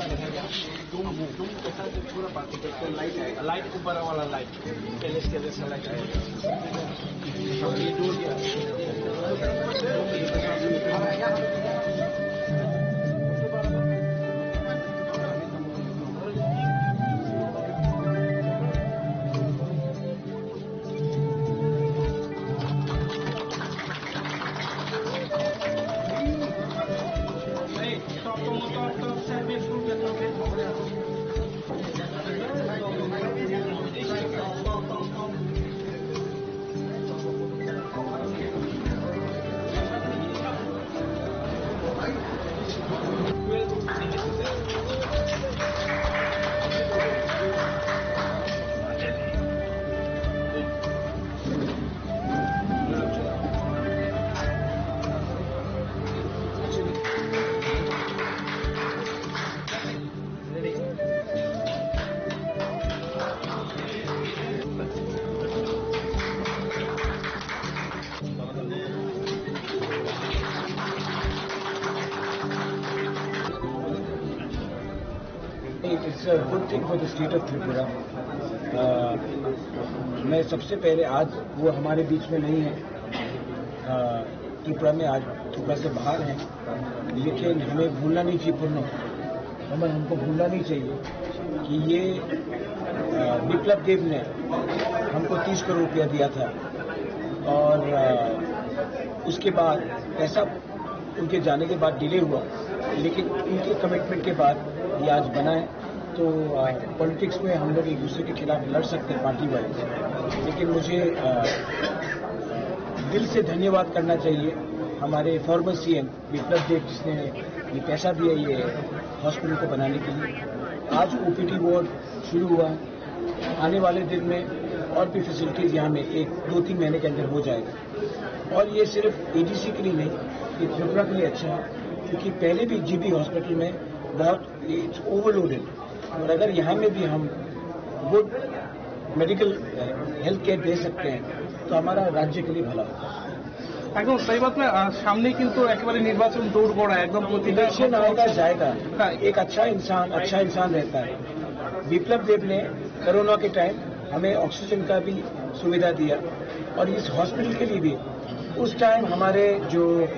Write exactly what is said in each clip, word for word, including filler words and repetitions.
डूम, डूम के साथ पूरा पार्टिकल का लाइट आएगा, लाइट ऊपर वाला लाइट, पैलेस के जैसा लाइट आएगा। ये डोर क्या? It's a good thing for the state of Tripura. Uh, मैं सबसे पहले, आज वो हमारे बीच में नहीं है, uh, त्रिपुरा में, आज त्रिपुरा से बाहर हैं, लेकिन हमें भूलना नहीं चाहिए पूर्ण, हमें, हमको भूलना नहीं चाहिए कि ये, अ, विप्लव देव ने हमको तीस करोड़ रुपया दिया था और, अ, उसके बाद पैसा उनके जाने के बाद डिले हुआ, लेकिन उनके कमिटमेंट के बाद ये आज बना है। तो, अ, पॉलिटिक्स में हम लोग एक दूसरे के खिलाफ लड़ सकते हैं पार्टी वाइज, लेकिन मुझे, अ, दिल से धन्यवाद करना चाहिए हमारे फॉर्मर सीएम विप्लव देव, जिसने ये पैसा दिया ये हॉस्पिटल को बनाने के लिए। आज ओपीडी वार्ड शुरू हुआ है, आने वाले दिन में और भी फैसिलिटीज यहाँ में एक दो तीन महीने के अंदर हो जाएगा। और ये सिर्फ एडीसी के लिए नहीं, ये त्रिपुरा के लिए अच्छा है, क्योंकि पहले भी जीबी हॉस्पिटल में बहुत, it's overloaded, और अगर यहाँ में भी हम गुड मेडिकल हेल्थ केयर दे सकते हैं, तो हमारा राज्य के लिए भला होगा। একদম সেই মাত্র, আহ, সামনে কিন্তু একেবারে নির্বাচন দৌড় গড়া, একদম প্রতিটা इलेक्शन आएगा, जाएगा। हाँ। एक अच्छा इंसान अच्छा इंसान रहता है। विप्लव देव ने कोरोना के टाइम हमें ऑक्सीजन का भी सुविधा दिया, और इस हॉस्पिटल के लिए भी उस टाइम हमारे जो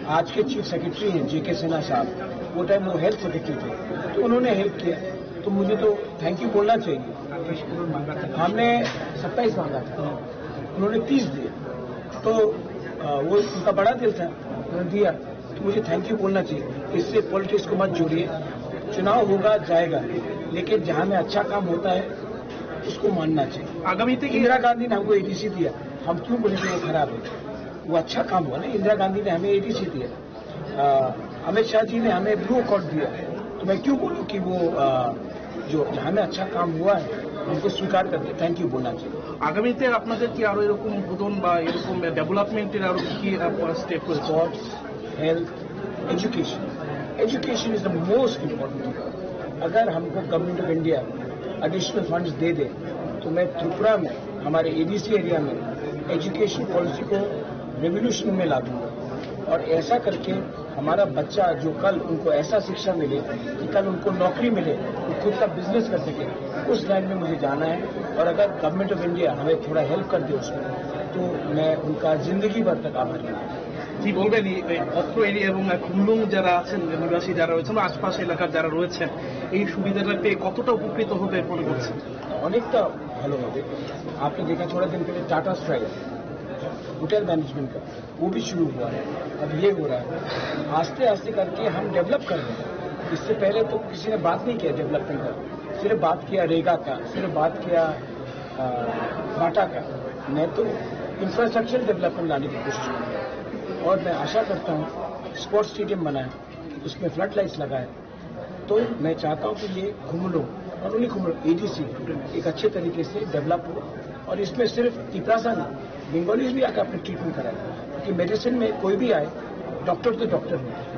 आज के चीफ सेक्रेटरी हैं जेके सिन्हा साहब, वो टाइम वो हेल्थ सेक्रेटरी थे, तो उन्होंने हेल्प किया, तो मुझे तो थैंक यू बोलना चाहिए। हमने सत्ताईस मांगा था, उन्होंने तीस दिए, तो, अ, वो उनका बड़ा दिल था, उन्होंने दिया, तो मुझे थैंक यू बोलना चाहिए। इससे पॉलिटिक्स को मत जोड़िए, चुनाव होगा जाएगा, लेकिन जहाँ में अच्छा काम होता है उसको मानना चाहिए। আগামীতে কি इंदिरा गांधी ने हमको एडीसी दिया, हम क्यों बोले कि वो खराब है? वो अच्छा काम हुआ ना, इंदिरा गांधी ने हमें एडीसी दिया। अ, अमित शाह जी ने हमें ब्लू कार्ड दिया, तो मैं क्यों बोलूं कि वो, अ, जो, जहाँ में अच्छा काम हुआ है, उनको स्वीकार करके थैंक यू बोलना चाहिए। আগামীতে আপনাদের কি আরো এরকম উদ্বোধন বা এরকম ডেভেলপমেন্টের আরো কি কি, আহ, স্টেপ রয়েছে? Sports, health, education. Education is the most important. अगर हमको government of India additional funds दे दे, तो मैं त्रिपुरा में, हमारे एडीसी एरिया में एजुकेशन पॉलिसी को रेवोल्यूशन में ला दूंगा। और ऐसा करके हमारा बच्चा, जो कल उनको ऐसा शिक्षा मिले कि कल उनको नौकरी मिले, वो खुद का बिजनेस कर सके, उस लाइन में मुझे जाना है। और अगर गवर्नमेंट ऑफ इंडिया हमें थोड़ा हेल्प कर दे उसमें, तो मैं उनका जिंदगी भर तक आभारी हूँ। কি বলবেন, এই, এই অত্র এরিয়া এবং খুমলুং যারা আছেন, নিবাসী যারা রয়েছেন বা আশপাশ এলাকার যারা রয়েছেন, এই সুবিধাটা পেয়ে কতটা উপকৃত হবে মনে করছেন? অনেকটা ভালো হবে। আপনি দেখেন, थोड़ा दिन पहले टाटा स्ट्राइक, होटल मैनेजमेंट का, वो भी शुरू हुआ है, अब ये हो रहा है। आस्ते आस्ते करके हम डेवलप कर रहे हैं। इससे पहले तो किसी ने बात नहीं किया डेवलपमेंट का, सिर्फ बात किया रेगा का, सिर्फ बात किया, अ, बाटा का। मैं तो इंफ्रास्ट्रक्चर डेवलपमेंट लाने की कोशिश कर रहा हूँ और मैं आशा करता हूँ स्पोर्ट्स स्टेडियम बना है, उसमें फ्लड लाइट्स लगा है, तो मैं चाहता हूँ कि ये खुमलुंग और उन्हीं खुमलुंग एडीसी एक अच्छे तरीके से डेवलप हो और इसमें सिर्फ तिपरासा नहीं, बंगालीज भी आकर अपनी ट्रीटमेंट कराए, क्योंकि मेडिसिन में कोई भी आए, डॉक्टर तो डॉक्टर है।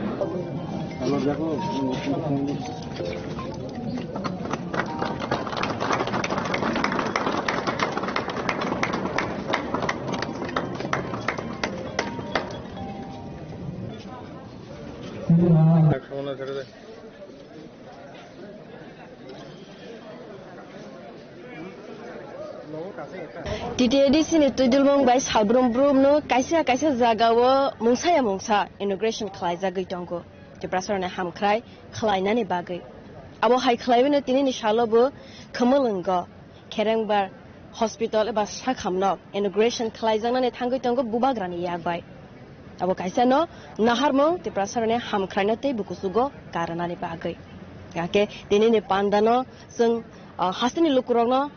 T T A D C ni twidulmung bai salbrum brumno kaisa kaisa jagao mungsaya mungsa inauguration khlaijagwi tongo, Tiprasaroni hamkhrai khlainani bagwi. Abo hai khlaiwino tinini salobo Khumulwngo Kherengbar Hospital eba sakhamno inauguration khlaijaknani thangwi tongo bubagrani yak bai. Abo kaisano naharmung Tiprasaroni hamkhraino tei bukuchugo karwnani bagwi. Hakhe tinini pandano chwng, ah, hasteni lukurokno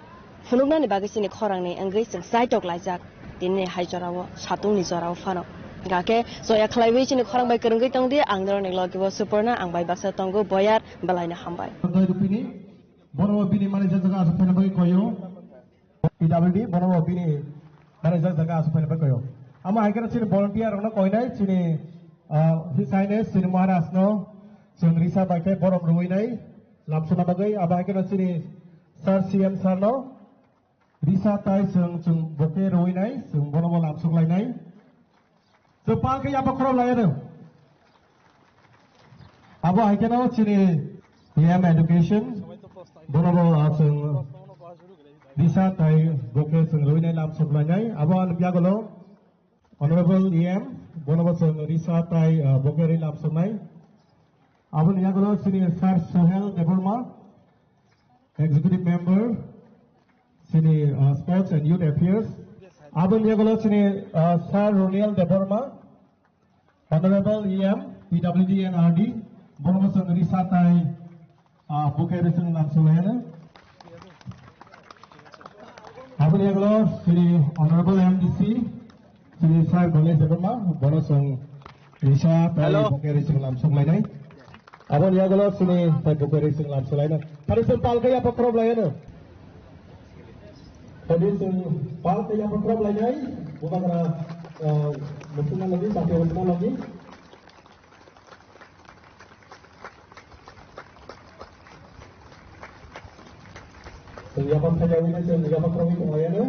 phunuknani bagwi chini khorangni wngwi chwng chaitok laijak. Tini hai jorao, satungni jorao phano. Hakhe choya khlaiwi chini khorang bai kwrwngwi tongdi, ang norokni logibo Suporna, ang bai baksa tongo Boyar, belaino hambai. Doi rupini, bono bini manager jaga aswk phaina bagwi koyo. P W D, bono bini manager jaga aswk phaina bagwi koyo. Amo hai kheno chini volunteer rokno koinai, chini, ah, His Highness, chini Maharaj no, chwng risa bai khe borom rwinai, lamsona bagwi, abo hai kheno chini Sir C M sir no, risa tai chwng, chwng bokhe rwinai, chwng bono bo lamsok lainai. Chwng pal khe yapha khorok lai ano. Abo hai kheno chini E M Education, bono bo, ah, chwng risa tai bokhe chwng rwinai lamsok lainai. Abo ani yagulo Honorable E M, bono bo chwng risa tai, ah, bokhe rwi lamsoknai. Aboni yagulo chini Sir Sohel Debbarma, Executive Member, chini, uh, Sports and Youth Affairs. Aboni yagulo chini, uh, Sir Roniel Debbarma, Honorable E M, P W D and R D, bono bo chwng risa tai, uh, bokhe rwi chwng lamsok lainai. Aboni yagulo chini Honorable M D C, chini Sir Ganesh Debbarma, bono chwng risa tai Hello. Bokhe rwi chwng lamsok lainai. Aboni yagulo chini tai bokhe rwi chwng lamsok lainai. Phari chwng pal khe yapha khorok lai ano. Phari chwng pal khe yapha khorok lainai. Bubagra, ah, muchungna lagi, chakri muchungna lagi. Chwng yapha phailawi, chwng yapha khorokwi tonglaiyano.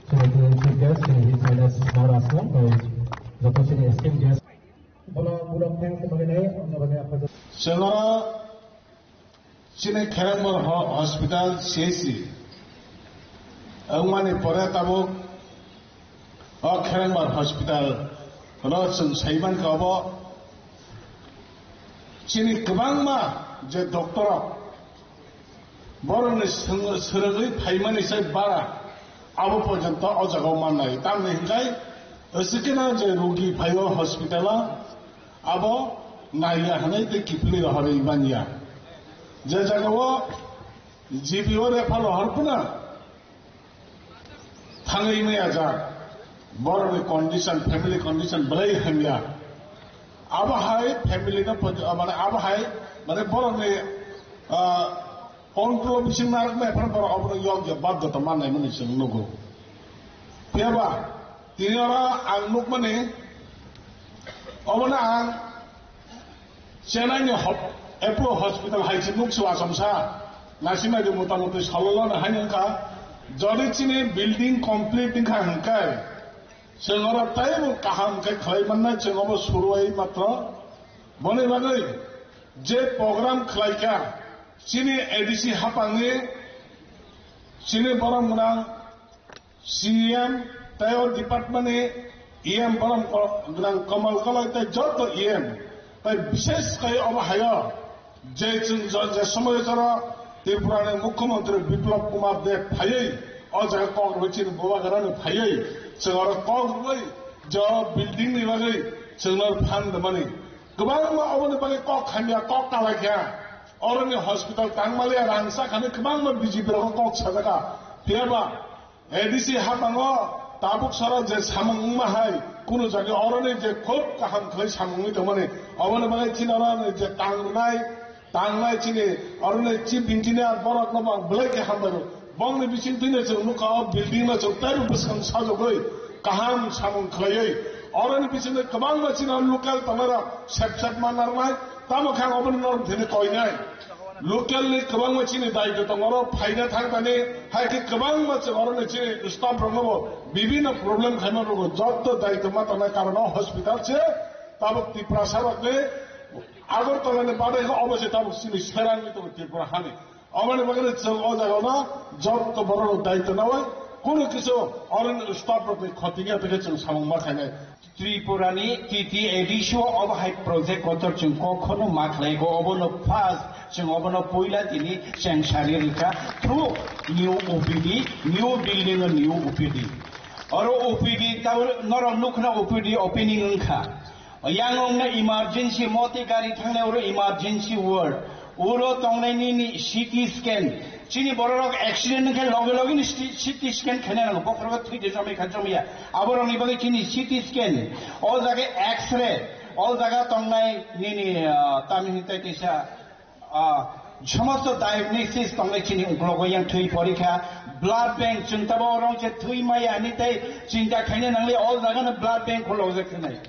Chini chief guest, chini His Highness Maharaj no, tei joto chini esteemed guest. Bono pura thanks to bagwi nai, ang bagwi apha. Chwngno chini Kherengbar ho-, hospital C H C wngmani pore tabuk o Kherengbar hospital no chwng sai mankha obo chini kwbangma je doctor rok borokni swng-, swrwngwi phaimani sai bara abo porjonto o jagao mannai. Tamni hwnkhe, swkeno je rugi phaio hospital-o, abo naiya hwnwi tei kiphilwi rohorwi manya. Je jagao G P-o refer rohor phano thangwi maya jak, borokni condition, family condition belai hamya. Abo hai family no poj-, mane abo hai, mane borokni, ah, control bising narwknai phano borok obono yokya baddhota mannai mani chwng nugo. Phiyaba tini oro ang nukmani, obono ang Chennai ni hop-, Apollo Hospital hai se nukso achomsa, naisingbai de motamuti salolo no hai wngkha, jodi chini building complete wngkha hwnkhe, chwng oro teibo kaham khe khlai mannai, chwng obo suruai matro. Boni bagwi je program khlaikha, chini A D C haphangni, chini borom gwnang, C E M tei o department ni E M borom ko-, gwnang Kamal Koloi tei joto E M tei bishesh khe obo hayo je chwng jo-, je somoy jora Tripura ni Mukhyamantri Biplab Kumar Deb phaiwi o jaga kok rwui chini bubagra no phaiwi chwng oro kok rwui je o building ni bagwi chwng no phan rwmani kwbangma oboni bagwi kok hamya kok kalaikha oroni hospital tangmaliya rang sakhani kwbangma B J P rok kok sajaka phiyaba A D C haphango tabuk sara je samung wngma hai, kunu jagao oroni je khub kaham khlai samung wngwi tongmani, oboni bagwi chini oroni je tangrwnai, Tangnai chini oroni chief engineer borok no bang belai khe hambai rw. Bongni bising twi no chwng nukha o building no chwng taibo bwskang sajagwi kaham samung khlaiwi. Oroni bisingtwi kwbangma chini local tongnai rok sep sep ma narwknai. Tamo khe ang oboni norok thini koinai. Local ni kwbangma chini daitw tongo oro phaina thangmani, hai khe kwbangma chwng oroni chini staff rokno bo bibinno problem khaima rwgo. Jotto daitw ma tongnai karon o hospital se tabuk Tiprasa rokni Agartala ni badai khe obo se tabuk chini serang ni tongo Tripura hani. Oboni bagwi chwng o jaga no jotto borok rok daitw nawi kunu kisu oroni staff rokni khoti wngya tei khe chwng samung ma khainai. Tripura ni T T A D C o obo hai project kotor chwng kokhono ma khlai go, obono first chwng obono puila tini cheng sari rikha through new O P D, new building o new O P D. Oro O P D tabo norok nukna O P D opening wngkha. Yang wngna emergency moti gari thangnai oro emergency ward. Uro tongnai nini C T scan. Chini bororok accident wngkhe loge loge ni C T scan khaina nango. Bokhorogo thwi de jomai kha jomya. Aborokni bagwi chini C T scan. O jaga X-ray. O jaga tongnai nini, ah, tamni hintai tisa, ah, somosto diagnosis tongnai chini uklogo yang thwi porikha. Blood bank chwng tabo orong se thwi maya hintai chinta khaina nangli o jaga no blood bank khulok jak khnai.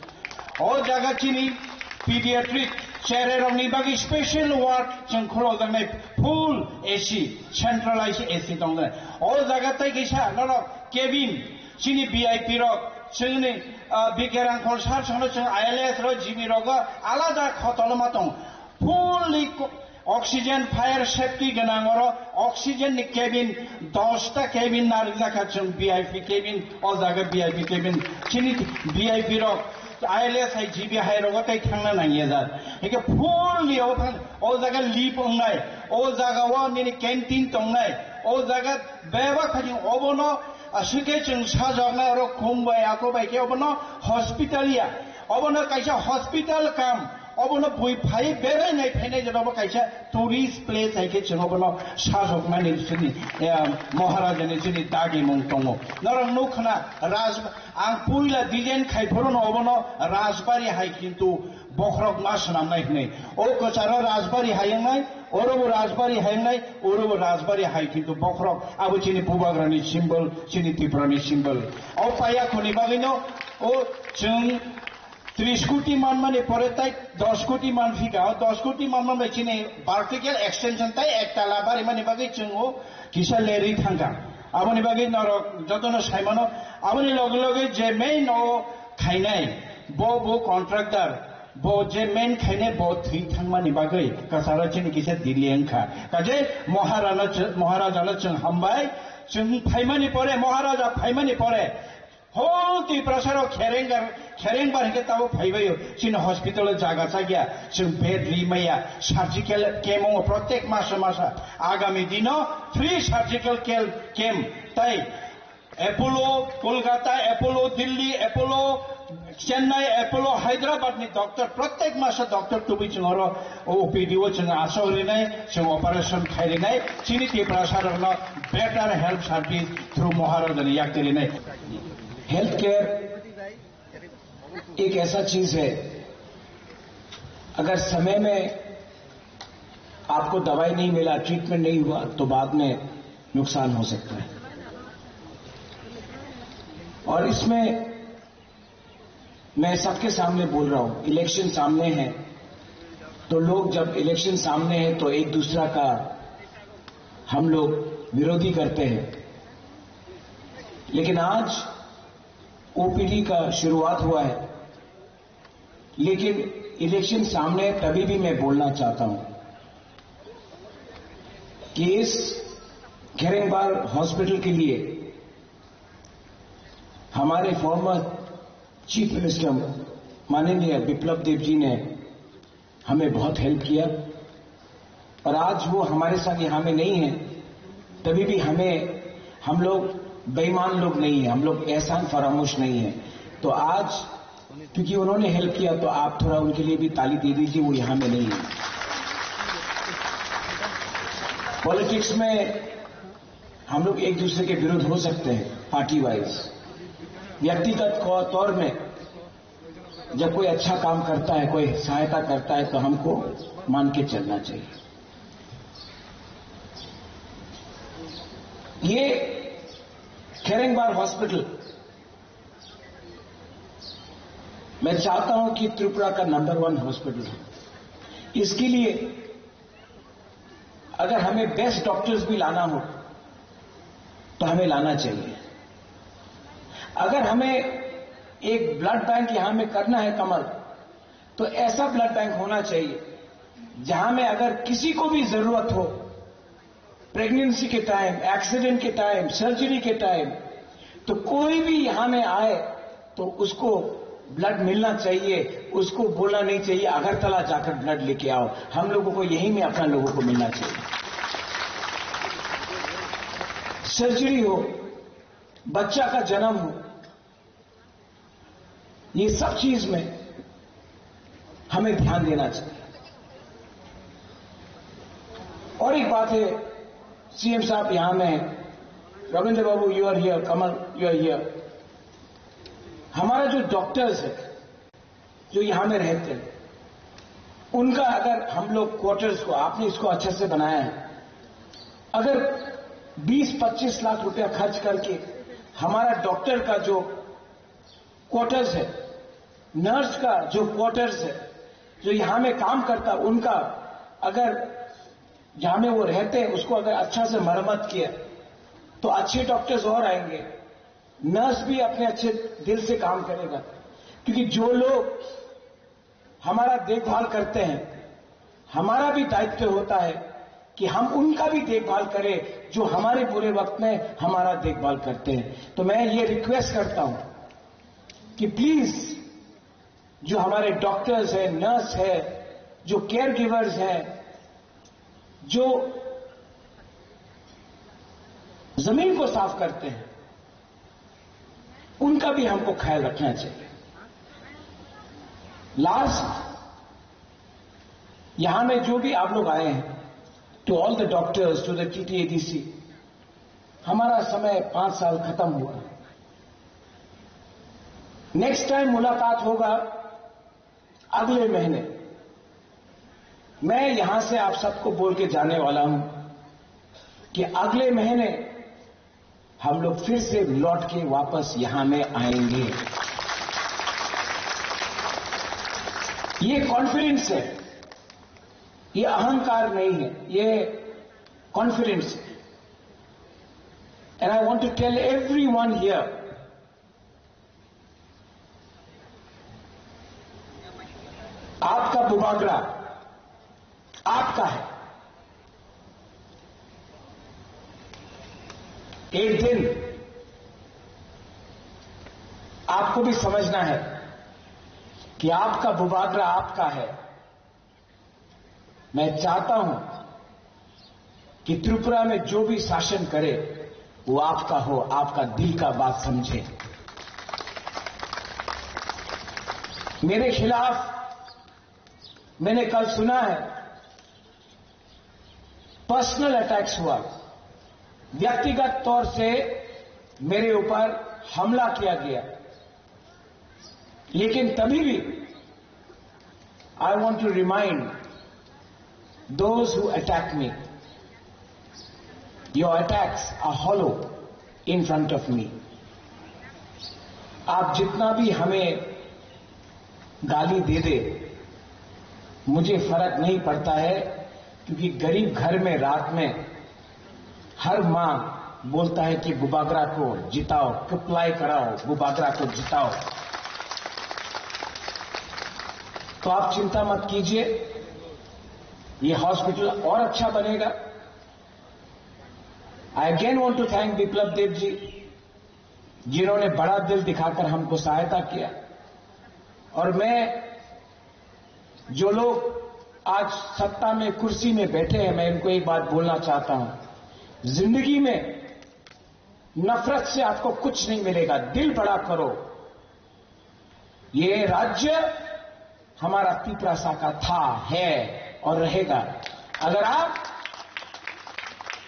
O jaga chini pediatric chererokni bagwi special ward chwng khulokjaknai full A C, centralized A C tongnai. O jaga tei kisa norok cabin chini V I P rok chwngni, ah, Bikerang Khor sar sono chwng I L S rok G B rogo alada khotoloma tong. Fully co-, oxygen, fire safety gwnang oro oxygen ni cabin dosta cabin narwkjakha chwng V I P cabin, o jaga V I P cabin, chini V I P rok I L S hai G B hai rogo tei thangna nangya jat. Hingke fully o thang, o jaga lift wngnai, o jaga o nini canteen tongnai, o jaga bebak khaji obono, aswk khe chwng sajoknai oro khum bai ako bai khe obono hospital ya. Obono kaisa hospital kam, obono bui phai berai nai phainai jora obo kaisa tourist place hai khe chwng obono sajokmani chini, eh, Maharaja ni chini dagimung tongo. Norok nuk khna Raj, ang puila design khai phuru no obono Rajbari hai kintu bokhorok ma swnam nai hwnwi. O kwcharo Rajbari hai wngnai, oro bo Rajbari hai wngnai, oro bo Rajbari hai kintu bokhorok abo chini bubagrani symbol, chini Tripurani symbol. O paya khoni bagwi no o chwng tris koti manmani pore tai dos koti manphika, o dos koti manmani chini vertical extension tai ektala barimani bagwi chwng o kisa lerwi thangkha. Aboni bagwi norok jotono saimano, aboni loge loge je main o khainai, bo, bo contractor, bo je main khainai bo thwi thangmani bagwi kwcharo chini kisa delay wngkha. Kaje Maharana ch-, Maharajano chwng hambai, chwng phaimani pore, Maharaja phaimani pore, Whole Tiprasa rok kherengbar, kherengbar hingke tabo phaibaio. Chini hospital o jaga chakya, chwng bed ri maya, surgical camp o protek masa masa. Agami dino free surgical camp, camp. Tai Apollo, Kolkata, Apollo, Delhi, Apollo, Chennai, Apollo, Hyderabad ni doctor, protek masa doctor tubui chwng oro O P D o chwng asok rinai, chwng operation khai rinai, chini Tiprasa rokno better health service through Maharaja ni yak rinai. Health care एक ऐसा चीज है, अगर समय में आपको दवाई नहीं मिला, ट्रीटमेंट नहीं हुआ, तो बाद में नुकसान हो सकता है। और इसमें मैं सबके सामने बोल रहा हूं, इलेक्शन सामने है, तो लोग जब इलेक्शन सामने है तो एक दूसरा का हम लोग विरोधी करते हैं, लेकिन आज ओपीडी का शुरुआत हुआ है, लेकिन इलेक्शन सामने है, तभी भी मैं बोलना चाहता हूं कि इस खेरेंगबार हॉस्पिटल के लिए हमारे फॉर्मर चीफ मिनिस्टर माननीय बिप्लब देव जी ने हमें बहुत हेल्प किया और आज वो हमारे साथ यहाँ में नहीं है, तभी भी हमें, हम लोग बेईमान लोग नहीं है, हम लोग एहसान फरामोश नहीं है। तो आज क्योंकि उन्होंने हेल्प किया तो आप थोड़ा उनके लिए भी ताली दे दीजिए, वो यहाँ में नहीं है। पॉलिटिक्स में हम लोग एक दूसरे के विरुद्ध हो सकते हैं पार्टी वाइज, व्यक्तिगत तौर में जब कोई अच्छा काम करता है, कोई सहायता करता है, तो हमको मान के चलना चाहिए। ये खेरेंगबार हॉस्पिटल, मैं चाहता हूं कि त्रिपुरा का नंबर वन हॉस्पिटल हो। इसके लिए अगर हमें बेस्ट डॉक्टर्स भी लाना हो, तो हमें लाना चाहिए। अगर हमें एक ब्लड बैंक यहां में करना है, कमल, तो ऐसा ब्लड बैंक होना चाहिए, जहां में अगर किसी को भी जरूरत हो, प्रेगनेंसी के टाइम, एक्सीडेंट के टाइम, सर्जरी के टाइम, तो कोई भी यहां में आए, तो उसको ब्लड मिलना चाहिए। उसको बोलना नहीं चाहिए, "अगरतला जाकर ब्लड लेके आओ।" हम लोगों को यहीं में अपना लोगों को मिलना चाहिए। सर्जरी हो, बच्चा का जन्म हो, ये सब चीज में हमें ध्यान देना चाहिए। और एक बात है, सीएम साहब यहां में, Rabindra Babu, you are here, Kamal, you are here. हमारा जो डॉक्टर्स है, जो यहां में रहते हैं, उनका अगर हम लोग क्वार्टर्स को, आपने इसको अच्छे से बनाया है, अगर बीस पच्चीस लाख रुपया खर्च करके हमारा डॉक्टर का जो क्वार्टर्स है, नर्स का जो क्वार्टर्स है, जो यहां में काम करता, उनका अगर जहां में वो रहते हैं, उसको अगर अच्छा से मरम्मत किया, तो अच्छे डॉक्टर्स और आएंगे, नर्स भी अपने अच्छे दिल से काम करेगा। क्योंकि जो लोग हमारा देखभाल करते हैं, हमारा भी दायित्व होता है कि हम उनका भी देखभाल करें, जो हमारे बुरे वक्त में हमारा देखभाल करते हैं। तो मैं ये रिक्वेस्ट करता हूं कि प्लीज, जो हमारे डॉक्टर्स हैं, नर्स है, जो केयर गिवर्स हैं, जो जमीन को साफ करते हैं, उनका भी हमको ख्याल रखना चाहिए। लास्ट, यहां में जो भी आप लोग आए हैं, to all the doctors, to the T T A D C, हमारा समय पांच साल खत्म हुआ। नेक्स्ट टाइम मुलाकात होगा अगले महीने। मैं यहां से आप सबको बोल के जाने वाला हूं कि अगले महीने हम लोग फिर से लौट के वापस यहां में आएंगे। ये कॉन्फिडेंस है, ये अहंकार नहीं है, ये कॉन्फिडेंस है। And I want to tell everyone here, आपका बुबागरा आपका है। एक दिन आपको भी समझना है कि आपका बुबागरा आपका है। मैं चाहता हूं कि त्रिपुरा में जो भी शासन करे, वो आपका हो, आपका दिल का बात समझे। मेरे खिलाफ, मैंने कल सुना है, पर्सनल अटैक्स हुआ, व्यक्तिगत तौर से मेरे ऊपर हमला किया गया, लेकिन तभी भी I want to remind those who attack me, your attacks are hollow in front of me. आप जितना भी हमें गाली दे दे, मुझे फर्क नहीं पड़ता है, क्योंकि गरीब घर में रात में हर माँ बोलता है कि बुबागरा को जिताओ, कपलाई कराओ, बुबागरा को जिताओ। तो आप चिंता मत कीजिए, ये हॉस्पिटल और अच्छा बनेगा। I again want to thank Biplab देव जी, जिन्होंने बड़ा दिल दिखाकर हमको सहायता किया। और मैं, जो लोग आज सत्ता में, कुर्सी में बैठे हैं, मैं इनको एक बात बोलना चाहता हूं, जिंदगी में नफरत से आपको कुछ नहीं मिलेगा, दिल बड़ा करो। ये राज्य हमारा तिपरासा का था, है और रहेगा। अगर आप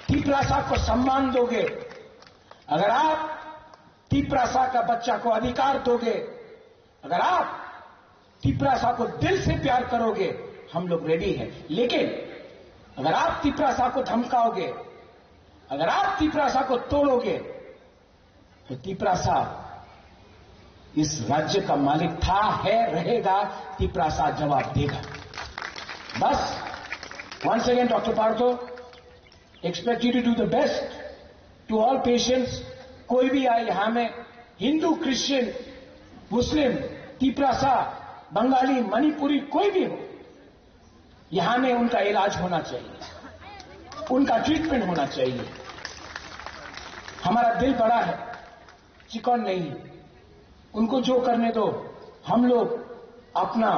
तिपरासा को सम्मान दोगे, अगर आप तिपरासा का बच्चा को अधिकार दोगे, अगर आप तिपरासा को दिल से प्यार करोगे, हम लोग रेडी हैं, लेकिन अगर आप तिपरासा को धमकाओगे, अगर आप तिपरासा को तोड़ोगे, तो तिपरासा इस राज्य का मालिक था, है, रहेगा। तिपरासा जवाब देगा। बस, once again, doctor Partho, expect you to do the best to all patients। कोई भी आए यहाँ में, हिंदू, क्रिश्चियन, मुस्लिम, तिपरासा, बंगाली, मणिपुरी, कोई भी हो, यहाँ में उनका इलाज होना चाहिए, उनका ट्रीटमेंट होना चाहिए। हमारा दिल बड़ा है, चिकन नहीं है। उनको जो करने दो, हम लोग अपना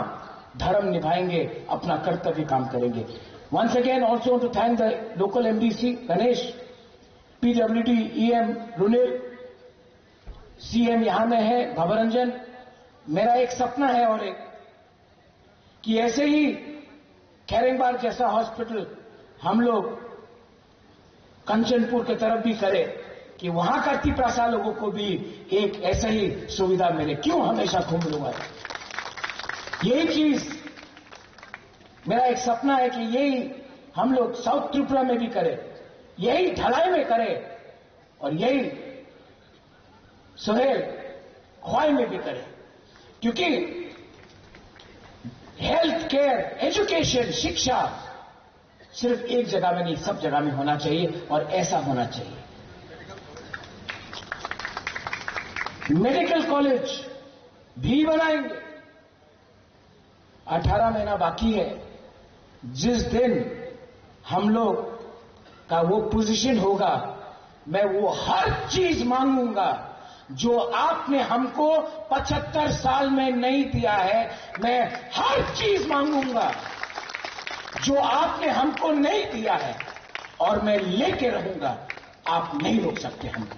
धर्म निभाएंगे, अपना कर्तव्य काम करेंगे। Once again, also to thank the local M D C, Ganesh, P W D E M, Runil, C M यहाँ में है, भवरंजन। मेरा एक सपना है और एक कि ऐसे ही खेरेंगबार जैसा हॉस्पिटल हम लोग कंचनपुर की तरफ भी करें, कि वहां का तिपरासा लोगों को भी एक ऐसा ही सुविधा मिले। क्यों हमेशा कुंभ लोग आए? यही चीज मेरा एक सपना है कि यही हम लोग साउथ त्रिपुरा में भी करें, यही ढलाई में करें और यही सोहेल, ख्वाई में भी करें, क्योंकि हेल्थ केयर, एजुकेशन, शिक्षा सिर्फ एक जगह में नहीं, सब जगह में होना चाहिए और ऐसा होना चाहिए। मेडिकल कॉलेज भी बनाएंगे। अठारह महीना बाकी है, जिस दिन हम लोग का वो पोजीशन होगा, मैं वो हर चीज मांगूंगा जो आपने हमको पचहत्तर साल में नहीं दिया है। मैं हर चीज मांगूंगा जो आपने हमको नहीं दिया है, और मैं लेके रहूंगा। आप नहीं रोक सकते हमको।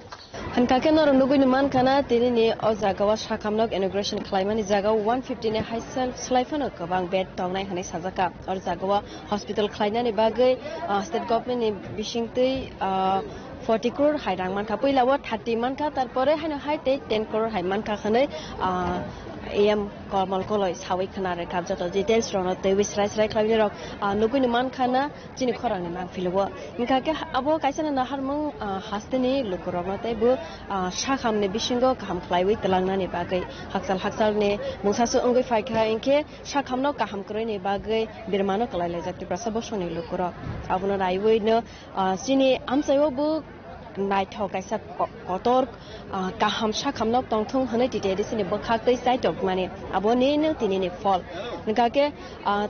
Hwnkha khe norok nugwi ni mankha na, tini ni o jaga o sakhamnok inauguration khlaimani jaga o one fifty ni hai sel slai phano kwbang bed tongnai hwnwi sajak kha. O jaga o hospital khlainani bagwi, ah, state government ni bisingtwi, ah, forty crore hai rang mankha, puila o thirty mankha, tarpore haino hai tei ten crore hai mankha hwnwi, ah, E M Komol Koloi sawi khna rwkha. Joto details rokno twiwi srai srai khlaiwi norok, ah, nugwi ni mankha na. Chini khorang ni mang philo o. Hwnkha khe abo kaisa no naharmung, ah, haste ni lukurok no tei bo, ah, sakhamni bisingo kaham khlaiwi twlangnani bagwi hakchal hakchal ni mungsa se wngwi phaikha, hinkhe sakhamno kaham kwrwini bagwi birmano kwlailaijak Tiprasa bosongni lukurok. Abono naiwi no, ah, chini amchaio bo naithok kaisa ko-, kotor, ah, kaham sakhamno tongthung hwnwi T T A D C ni bwkhak tei chaitok mani. Aboni no tini ni phol. Hwnkha khe, ah,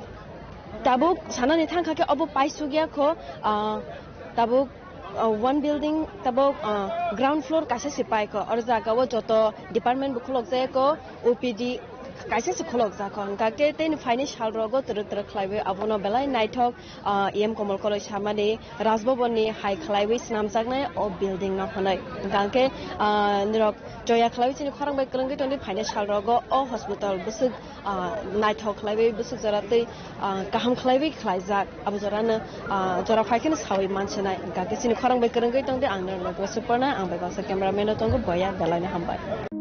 Tabuk sanani thangkha khe obo paisukya kho, ah, tabuk, ah, one building tabuk, ah, ground floor kaisa se paikho. Oro jaga o joto department bo khulok jaya kho, O P D kaisa se khulok jakho. Hwnkha khe tei phaini sal rogo twrwk twrwk khlaiwi abono belai naithok, ah, E M Komol Koloi samani Raj Bhavan ni hai khlaiwi swnamjaknai o building no hwnwi. Hwnkha khe, ah, norok choya khlaiwi chini khorang bai kwrwngwi tongdi phaini sal rogo o hospital bwswk ah, naithok khlaiwi bwswk jora tei, ah, kaham khlaiwi khlaijak. Abo jorano, ah, jora phai kheno sawi mansinai. Hwnkha khe chini khorang bai kwrwngwi tongdi, ang norokno Suparna, ang bai baksa cameraman-o tongo, boya belai no hambai.